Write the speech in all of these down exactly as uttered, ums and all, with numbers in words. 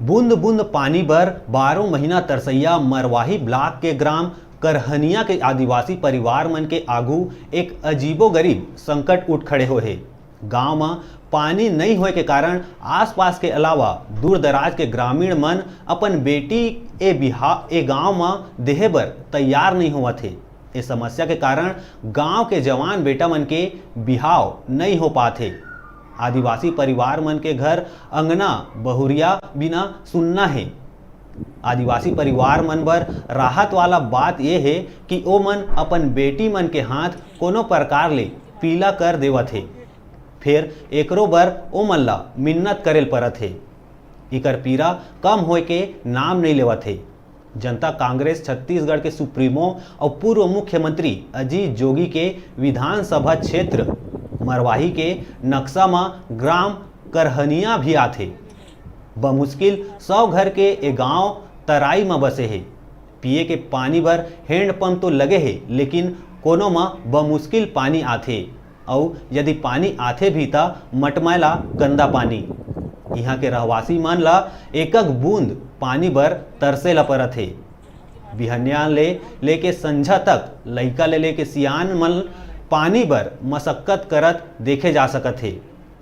बूंद बूंद पानी बर बारह महीना तरसैया मरवाही ब्लॉक के ग्राम करहनिया के आदिवासी परिवार मन के आगू एक अजीबोगरीब संकट उठ खड़े होए हे। गांव म पानी नइ होए के कारण आसपास के अलावा दूर दराज के ग्रामीण मन अपन बेटी ए बिहा-, ए गांव म देहे बर तैयार नइ होवत हे। ए समस्या के कारण गांव के जवान बेटा मन के बिहाव नइ हो पात हे। आदिवासी परिवार मन के घर अंगना बहुरिया बिना सुन्ना हे। आदिवासी परिवार मन बर राहत वाला बात ये हे कि ओ मन अपन बेटी मन के हाथ कोनो प्रकार ले पीला कर देवत हे, फेर एकरो बर ओमन ला मिन्नत करे ल परत हे। इकर पीरा कम होए के नाम नइ लेवत हे। जनता कांग्रेस छत्तीसगढ़ के सुप्रीमो अउ पूर्व मुख्यमंत्री अजीत जोगी के विधानसभा क्षेत्र मरवाही के नक्शा म ग्राम करहनिया भी आथे। बमुश्किल सौ घर के ए गांव तराई म बसे हे। पिए के पानी बर हैंडपंप तो लगे हे, लेकिन कोनो म बमुश्किल पानी आथे। अउ यदि पानी आथे भी, त मटमैला गंदा पानी। इहां के रहवासी मन ल एकक बूंद पानी बर तरसे ल परत हे। बिहनिया ले लेके संझा तक लइका ले लेके सियान मन पानी बर मशक्कत करत देखे जा सकत हे।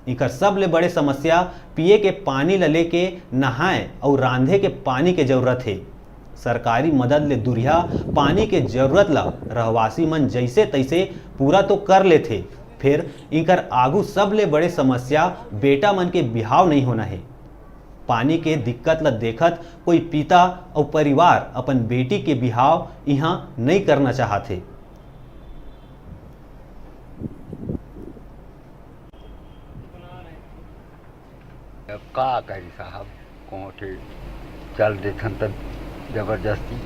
इकर सबले बड़े समस्या पिए के पानी ल लेके नहाए अउ रांधे के पानी के जरूरत हे। सरकारी मदद ले दुरिहा पानी के जरूरत ल रहवासी मन जइसे तइसे पूरा तो कर लेथे, फेर इकर आगू सबले बड़े समस्या बेटा मन के बिहाव नइ होना हे। पानी के दिक्कत ल देखत कोई पिता अउ परिवार अपन बेटी के बिहाव इहां नइ करना चाहत हे। अब का करी साहब, कोठे चल देथन तब जबरदस्ती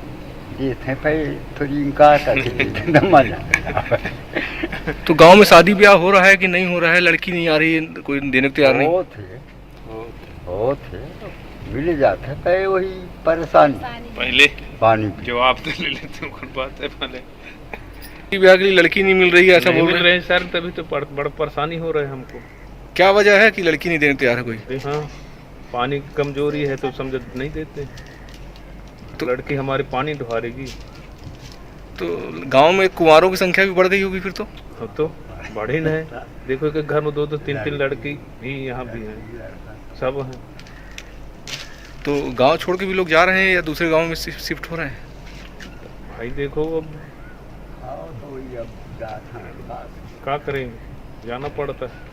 देथे पे थोड़ी इनकार करके देथन तब मजा। तो गांव में शादी ब्याह हो रहा है कि नहीं हो रहा है? लड़की नहीं आ रही है, कोई देने को तैयार नहीं। होत हे, होत हे, मिल जाथे पे वही परेशानी। पहले पानी पी जवाब तो ले लेते हैं, ओकर बात है पहले। शादी ब्याह के लिए लड़की नहीं मिल रही है, ऐसा नहीं बोल मिल रहे रहे हैं सर, तभी तो बड़, बड़ परेशानी हो रहे हैं हमको। हैं। क्या वजह है कि लड़की नहीं देने तैयार है कोई? अरे हाँ, पानी की कमजोरी है तो समझ नहीं देते। तो- लड़की हमारी पानी ढुआरेगी। तो गांव में कुंवारों की संख्या भी बढ़ गई होगी फिर तो। अब तो बढ़ी न है। देखो कि घर में दो दो तीन तीन लड़की भी यहाँ भी हैं, सब हैं। तो गांव छोड़ के भी लोग जा रहे हैं या दूसरे गांव में शिफ्ट हो रहे हैं? भाई देखो, अब आओ तो वही अब जात हैं बस। क्या करेंगे, जाना पड़ता है।